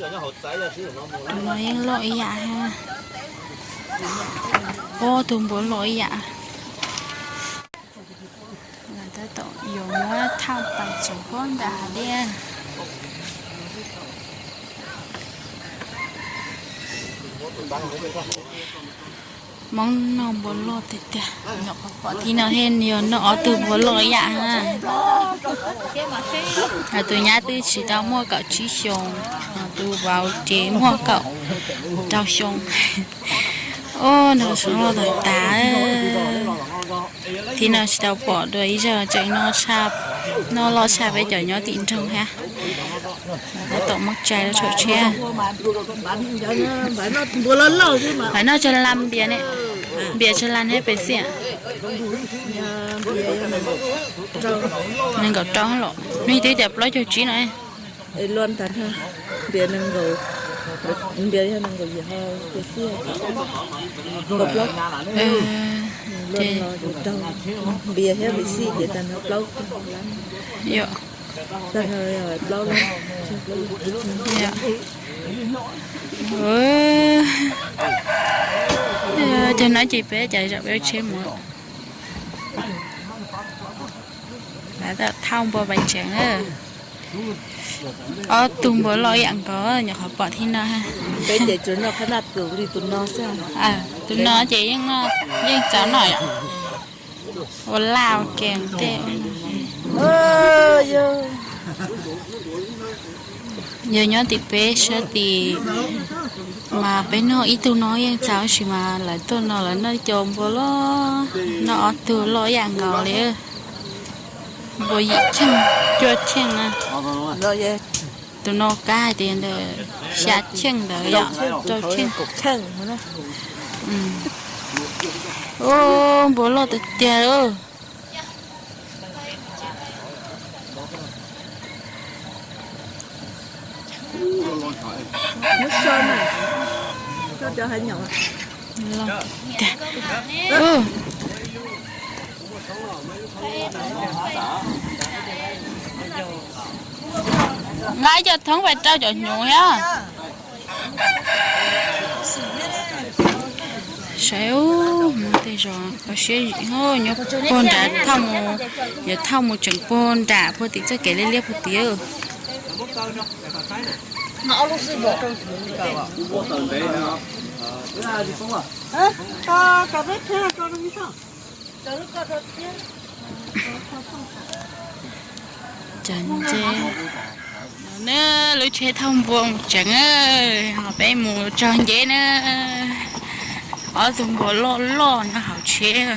No yeej loj ib yam, ob tug npua loj ib yam. Lawv tab tom yuav muab thauj pais tseem pob nram hav dej. Hmoob noj npua loj tiag tiag, nyuam qhuav pom thib no thiab yog noj ob tug npua loj ib yam. Tus nyab twb tsis tau muaj kaum tsib xyoos, tus vauv ces muaj kaum rau xyoo. Ub, noj zoo loj tag tas. Thib no tsis tau pom dua ib zaug, tseem noj loj tshaj peb cov nyob tim nroog thiab. Tab tom muab tsa rau thaum tshiab. Npua loj loj, noj tsawg las npias ne? Npias tsawg las thiab pes xiaj? Nees nkaum rau los, nws twb tias plaub caug tsib no. Npias yog nees nkaum yim, pes xiaj, npias thiab pes xij ces tag nrho plaub. Yog, cov no ces peb cas zaum peb tsheb mus. Thauj npua pais tseem. Ob tug npua loj ib yam nkaus, nyuam qhuav pom thib no. Tus no ces yeej, yeej txaus noj yom. Ua laj ua ke tej. Yog nyob tim peb sab tim mas peb noj ib tug no yeej txaus, tab sis mas lawv tuaj no lawv noj cov npua loj, noj ob tug loj ib yam nkaus li. Npua yim cheej cuaj cheej na. Tus no kab hais tias ntawm xya cheej ntawd yom, rau cheej. Ub, npua loj tiag tiag. Nqa ib co thoob pais rau cov hnyuv thiab. Saib, mus tej zos kho siab zim, nyob puag nrad, yuav thauj mus tseem puag nram puag tim txoj kev liab liab puag tim. Cov nce, lub tsheb thauj npua mus tseem, ho peb mus txog nceb na. Ob tug npua loj loj nyob hauv tsheb.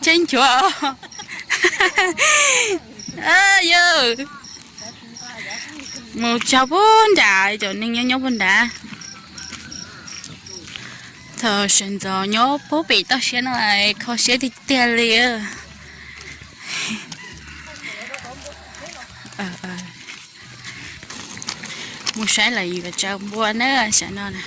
Tsheb nchuav. Yog mus txog puag nrad, cov neeg nyob nyob puag nrad. Thaum sawv ntxov nyob puag pem toj siab no kho siab tiag tiag li. Mus saib lawv yuav tsaws npua na, saum no na.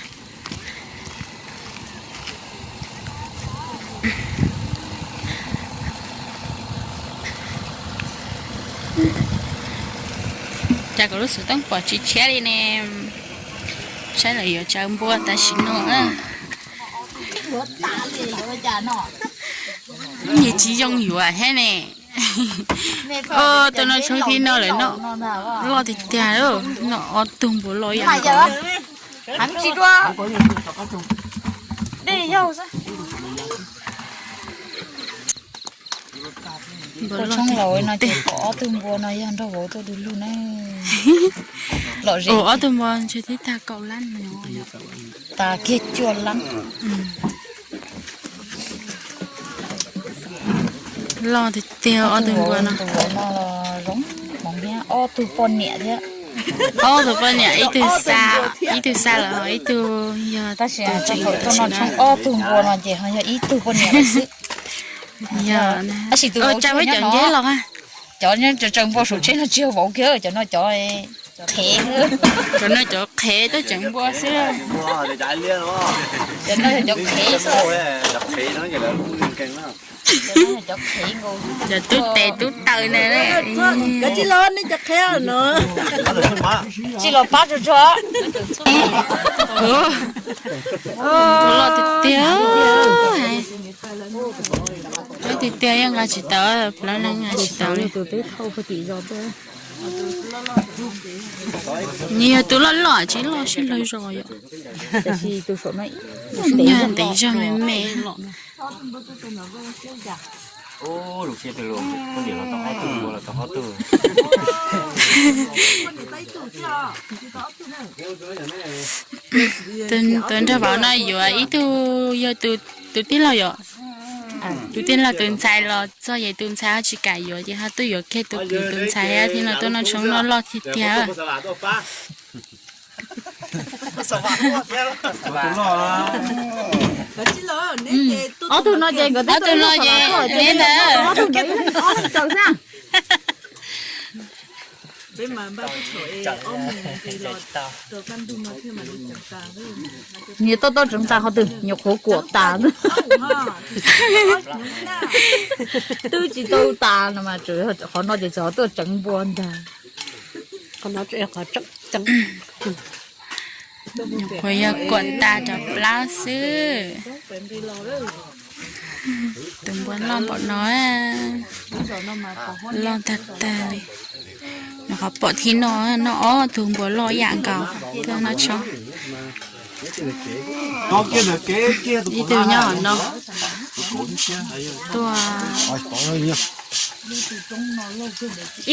Cas kuv lub xov tooj pom tsis tshiab li ne. Saib lawv yuav tsaws npua tam sim no. Nyias tsis zoo yuav thiab ne. Tus no tshuav thib no lawm no, loj tiag tiag, no ob tug npua loj ib yam nkaus. Npua loj tiag tiag. Ob tug npua no yog nrog vauv tuaj du lug na. Ua ob tug npua ntshe twb tag kaum lab no. Tas kiag cuaj lab. Loj tiag tiag ob tug npua no. Ob tug poj niam, ib tug xa, ib tug xa lawm ho ib tug yog tus tseem ua tau tsheb na. Ob tug npua no ces ho yog ib tug poj niam lawm xwb. Yog, tab sis tus vauv tsa peb cov nceb los. Cov tsaws npua saum tsheb no tsis yog vauv kiag, cov no cov qhev. Cov no cov qhev tuaj tsaws npua xwb. Cov no cov qhev xwb. Cov tub tes tub taw na. Koj tsis los nej cov qhia no. Tsis los pab tsuag tsuag. Loj tiag tiag. Loj tiag tiag, yeej nqa tsis tau, plab neeg nqa tsis tau li. Nws yog tus loj loj tsis loj sib laug zos yom. Nws yog ntev zog me me. Tus nraug vauv no yuav ib tug yog tus tij laug yom. Tus tij laug tus ntxhais los txog ces tus ntxhais ho tsis kam yuav ces ho tuaj yuav kiag tus kwv tus ntxhais thiab no tuaj noj tshoob noj loj tiag tiag. Ob tug no ces nkawd ob tug no ces neb ntawd. Niag toj toj tseev tas qhov twg, nyuam qhuav kuam tas. Twb tsis tau tas no mas qhov no ces txog tuaj tseev npua ntag. Qhov yog kuam tas cov plab xwb. Tus npua loj npaum no, loj tag tag li. Nws qhov pom thib no, no ob tug npua loj ib yam nkaus tuaj noj tshoob. Ib tug nyob hauv no tuaj.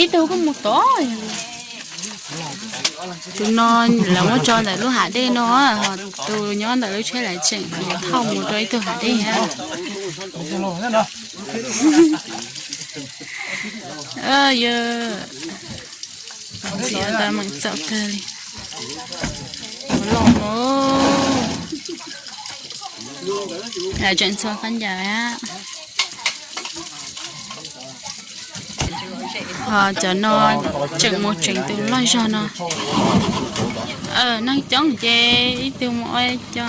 Ib tug kuj mus tod. Tus no lawv muab tso ntawm lub hav dej no, tus nyob ntawm lub tsheb lawv tseem yuav thauj mus rau ib tug hav dej. Yog txiv ntawd meem txaus kawg li. Loj no. Lawv tseem ntxhua khaub ncaws. Ho cov no tseem mus tseev tus loj zog no. Neeg coob ces ib tug mus ua co.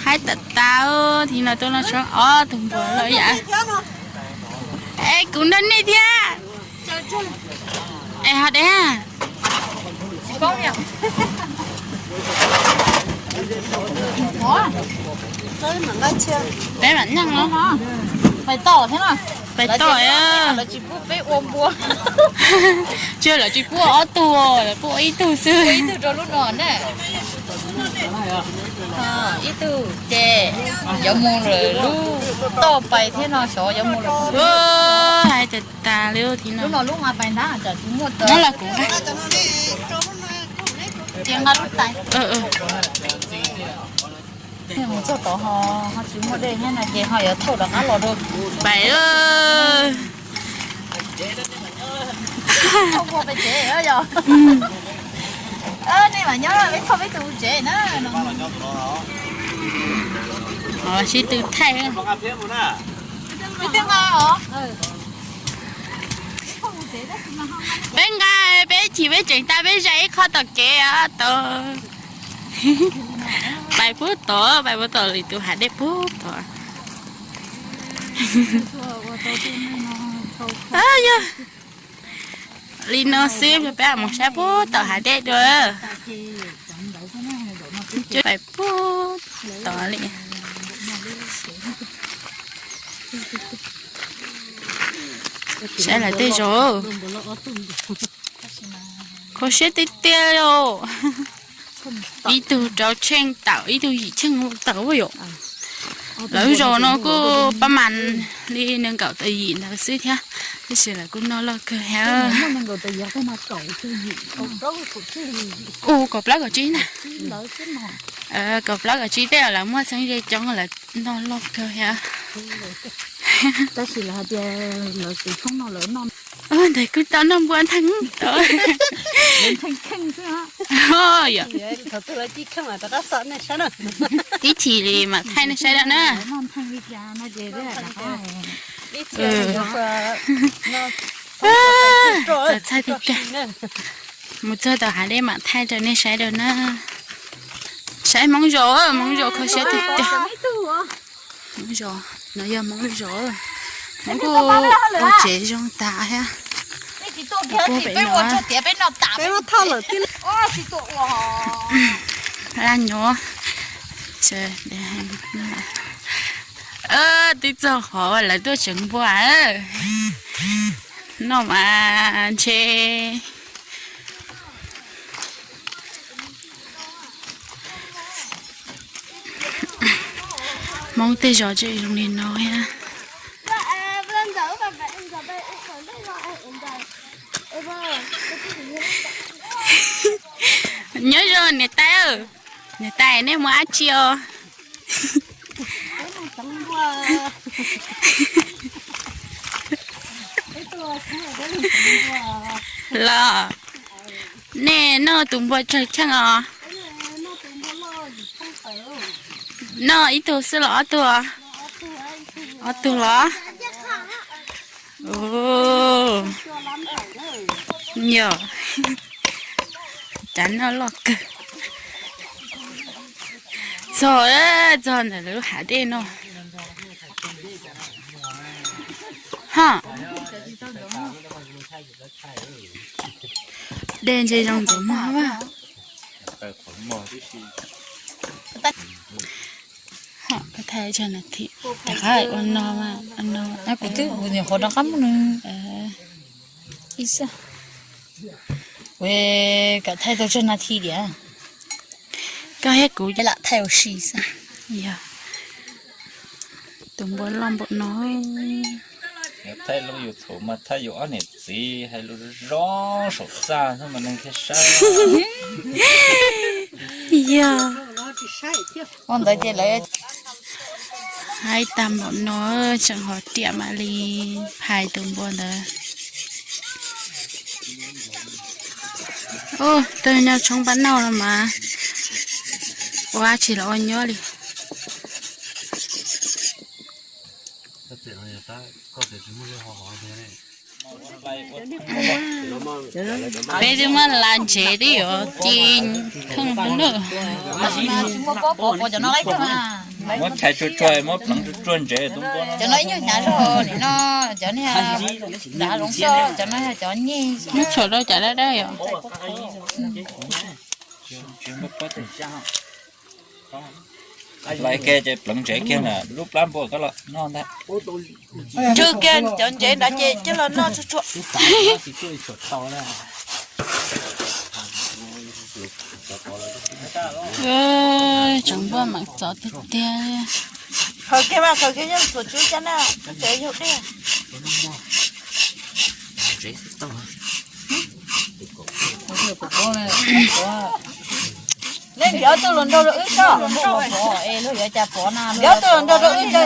Haib tas tas, thib no tuaj noj tshoob ob tug npua loj yam. Es kuv nrog nej thiab. Es ho deb. Peb mam nyeej los. Pais toj thiab. Pais toj. Tsis, lawv tsis pub ob tug, lawv pub ua ib tug xwb. Ib tug ces yuav mus lawm lub toj pais thiab no xyov yuav mus lawm. Hais tas tas li thib no. Nyob los kuv nqa. Mus txog tod ho tsis muaj dej thiab no ces ho yuav thauj rov qab los rau pais. Thauj ua peb tsev yog. Nej mam nyob peb thauj peb tus tsev na. Sib tw thaij. Peb nqa, peb chim peb tseem tas peb zais ib qho tom kev tod. Pais puag tod, pais puag tod li tus hav dej puag tod. Yog li no xwb peb mus saib puag tom hav dej dua. Pais puag tod li. Saib lawv tej zos. Kho siab tiag tiag li os. Ib tug rau cheej tawm, ib tug yim cheej tawm yom. Lawv zos no kuj pab mas li nees nkaum tawm yim ntawd xwb thiab, tab sis lawv kuj noj loj kawg thiab. U, kaum plaub kaum tsib na. Kaum plaub kaum tsib tej lawv muaj txheeb ze coob lawv noj loj kawg thiab. Tab sis lawv hais tias lawv tus tshoob no lawv noj. Ntawd kuj tau noj npua ntheev tod. Ib chim li mam thaij nej saib dua na. Txaus txhawj tiag tiag. Mus txog tom hav dej mam thaij rau nej saib dua na. Saib Hmoob zos, Hmoob zos kho siab tiag tiag. Hmoob zos, no yog Hmoob zos. Hmoob kuj ua tsev zoo tas thiab. Pub pem no. Laj nyuv. Twb txog qhov lawv tuaj tseev npua. No mas ntshe Hmoob tej zos tseem zoo li no thiab. Nyob zoo niam tais, niam tais nej mus dab tsi os? Los nej noj tus npua tsawg cheej os? Noj ib tug xwb los ob tug? Ob tug los? Yog, cas noj loj kawg. Txog, txog ntawm lub hav dej no. Ho, dej ntshe zoo ntxuav mog. Ho, koj thaij tsawg nas this, rov qab ua no mas, ua no. Kuv twb ua nyuam qhuav rov qab mus nws. Ib xwb. Ua, kom thaij tau tsawg nas this diam. Koj thiab kuv lam thaij ua si xwb. Yog, tus npua loj npaum no. Thaij lub YouTube mas thaij yus ob niam txiv hais lus zoo saum txaj xwb mas neeg thiaj saib. Yog. Ua ntawd ces lawv haib tag npaum no, tseem hov riam mam li phais tus npua ntawd. Ua, tus nyob tshoob pab nauj no mas ua dab tsi los ua nyob li. Peb twb muab la ntsev twb yuav ci kheej pab nawj. Muab chais tsuag tsuag, muab pleev tsuag tsuag ntsev. Cov no ib nyuag hnyav zog nim no, cov niag nrad zoov xwb, cov no yog cov nyeg. Muab txhuam rau cov dawb dawb yom. Lais kiag ces pleev ntsev kiag na, lub plab npua koj los noj ntag. Ntswg kiag cov ntsev nrad ces coj los noj tsuag tsuag. Tseem npua mam txov tiag tiag. Khaws kiag mas, khaws kiag nyob txhuam tsuag caj na, tsev yug dej. Neb ntiav ob tug hluas nraug rau wb tso. Ntiav ob tug hluas nraug rau wb tso.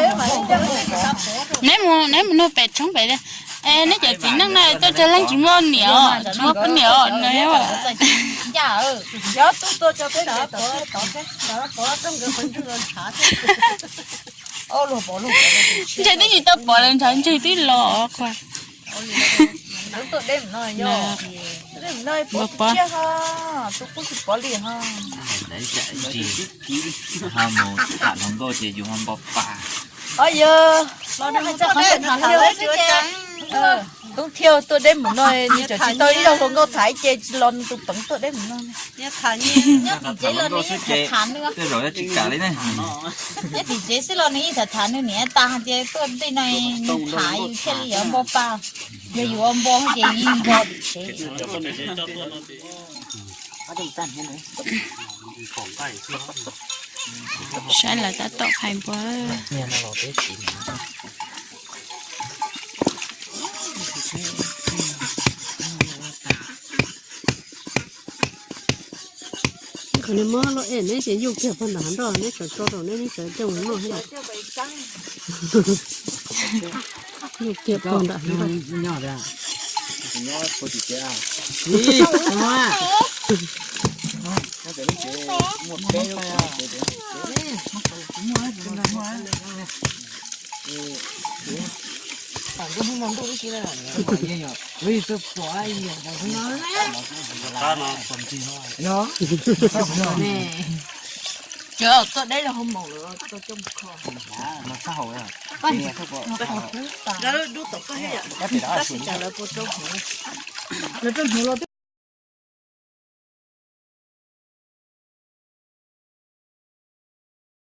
Neb mus, neb mus nug pem tshoob pem tias, es neb cov txiv neej no tuaj tsawg leej tsis muaj niam os, tsis muaj poj niam os no. Ntiav ob tug tuaj tso peb mus tod, pov nkawd qhov ntswg los ntshav thiab. Ntshe twb tsis tau pov lawv ntshav ntswg twb los qhuas. Tuaj deb mus no yog, tuaj deb mus no pov tsiaj ho, tus kuj tsis pov li ho. Ho mus tham hluas nkauj ces yus ho npau pa. Os yog, los nws txoj qhov tham hluas nkauj xwb ces. Tub thiaj tuaj deb mus no, nws tseem tsis tau ib zaug hluas nkauj tham ib ce tsis los nws tus peev tuaj deb mus no. Nyob tim tsev los nws yeej tham tham nws. Nyob tim tsev xwb los nws yeej tham tham nws niam tas hais tias tuaj tej no tham yus thiaj li yuav npau pa. Yog yus ua npau ces yeej npau tim tsev. Saib lawv tab tom phais npua. Qhov nws muab loj es neb ces yuj kiag pog nram hav nroj, neb sawv tso rau neb, neb sawv coj mus noj thiab. Yuj kiag pog nram hav nroj. Cov txoj deb los hauv maum lawm, tau coj mus kho. Lawv dub tom koj thiab yom. Tab sis cas lawv puas rau hmuv, lawv rau hmuv los twb